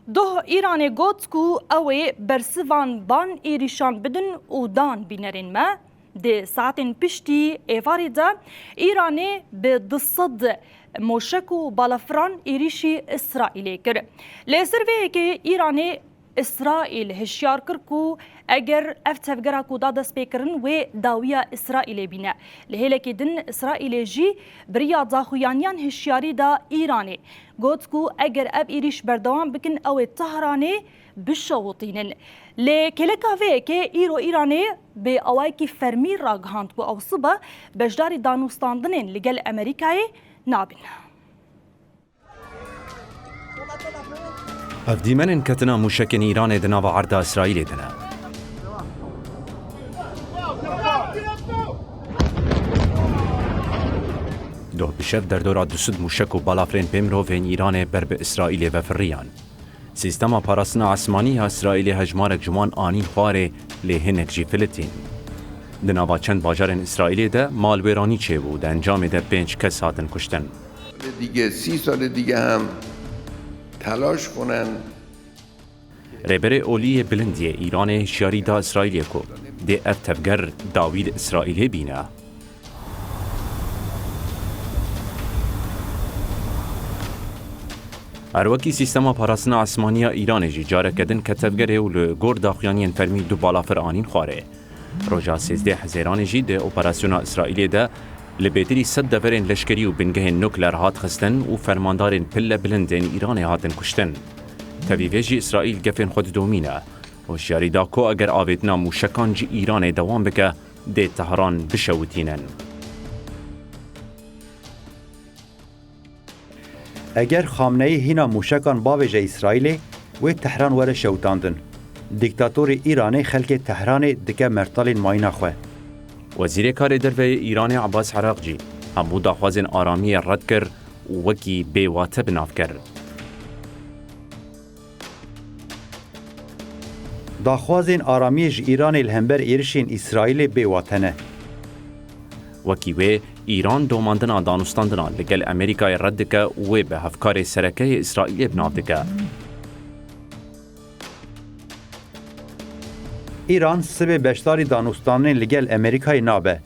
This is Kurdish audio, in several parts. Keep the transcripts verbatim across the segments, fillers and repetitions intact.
Doh Îranê got ku ew ê bersivan ban êrîşan bidin û dan bînerên me. Di saetên piştî êvarê de Îranê bi du sed moşek û balafiran êrîşî Îsraîlê kir. Lê ser vê yekê Îranê Îsraîl hişyar kir ku eger ev tevgera ku da destpêkirin wê dawiya Îsraîlê bîne. Li hêlekê din Îsraîlê jî bi riya daxuyaniyan hişyarî da Îranê. Got ku eger ev êrîş berdewam bikin ew ê Tehranê bişewitînin. Lê kêleka vê yekê îro Îranê bi awayekî fermî ragihand ku ew sibe beşdarî danûstandinên li gel Amerîkayê nabin. Ev dîmenên ketina mûşekên Îranê di nava erda Îsraîlê de ne. Doh bi şev derdora du sed mûşek û balafirên pê mirovên Îranê ber bi Îsraîlê ve firiyan. Sîstema parastina esmanî ya Îsraîlê hejmarek ji wan anîn xwarê, lê hinek jî filitîn. Di nava çend bajarên Îsraîlê de mal wêranî çêbû, di encamê de pênc kes hatin kuştin. دیگه، سی سال دیگه هم تلاش کنن. Rêberê Olî yê Bilindiyê Îranê hişyarî da Îsraîlê ku dê ev tevger dawî li Îsraîlê bîne. Her wekî sîstema parastina esmanî ya Îranê jî careke din ket tevgerê û li gor daxuyaniyên fermî du balafir anîn xwarê. Roja sêzdeh Hezêranê jî di operasyona Îsraîlê de li bêtirî sed deverên leşkerî û bingehên nukleer hat xistin û fermandarên pille bilind ên Îranê hatin kuştin. Tevî vê jî Îsraîl gefên xwe didomîne. Hişyarî da ku eger avêtina mûşekan ji Îranê dewam bike, dê Tehran bişewitînin. Eger Xamneyî hîna mûşekan bavêje Îsraîlê, wê Tehran were şewitandin. Dîktatorê Îranê xelkê Tehranê dike mertalên mayîna xwe. Wezîrê Karê Derve yê Îranê Abbas Araqcî hemû daxwazên aramiyê red kir û wekî bêwate bi nav kir. Daxwazên aramiyê ji Îranê li hember êrişên Îsraîlê bêwate ne. Wekî wê, Îran domandina danûstandinan li gel Amerîkayê red dike û wê bi hevkarê sereke yê Îsraîlê bi nav dike. Îran sibê beşdarî danûstandinên li gel Amerîkayê nabe.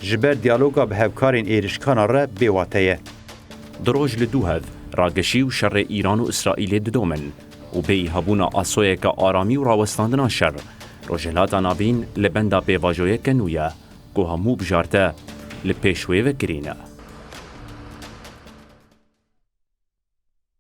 Ji ber diyaloga bi hevkarên êrişkana re bêwate ye. Du roj li dû hev, rageşî û şerê Îran û Îsraîlê didomin û bêyî hebûna asoyeke aramî û rawestandina şer, Rojhilata Navîn li benda pêvajoyeke nû ye ku hemû bijarte li pêş wê ve kirî ne.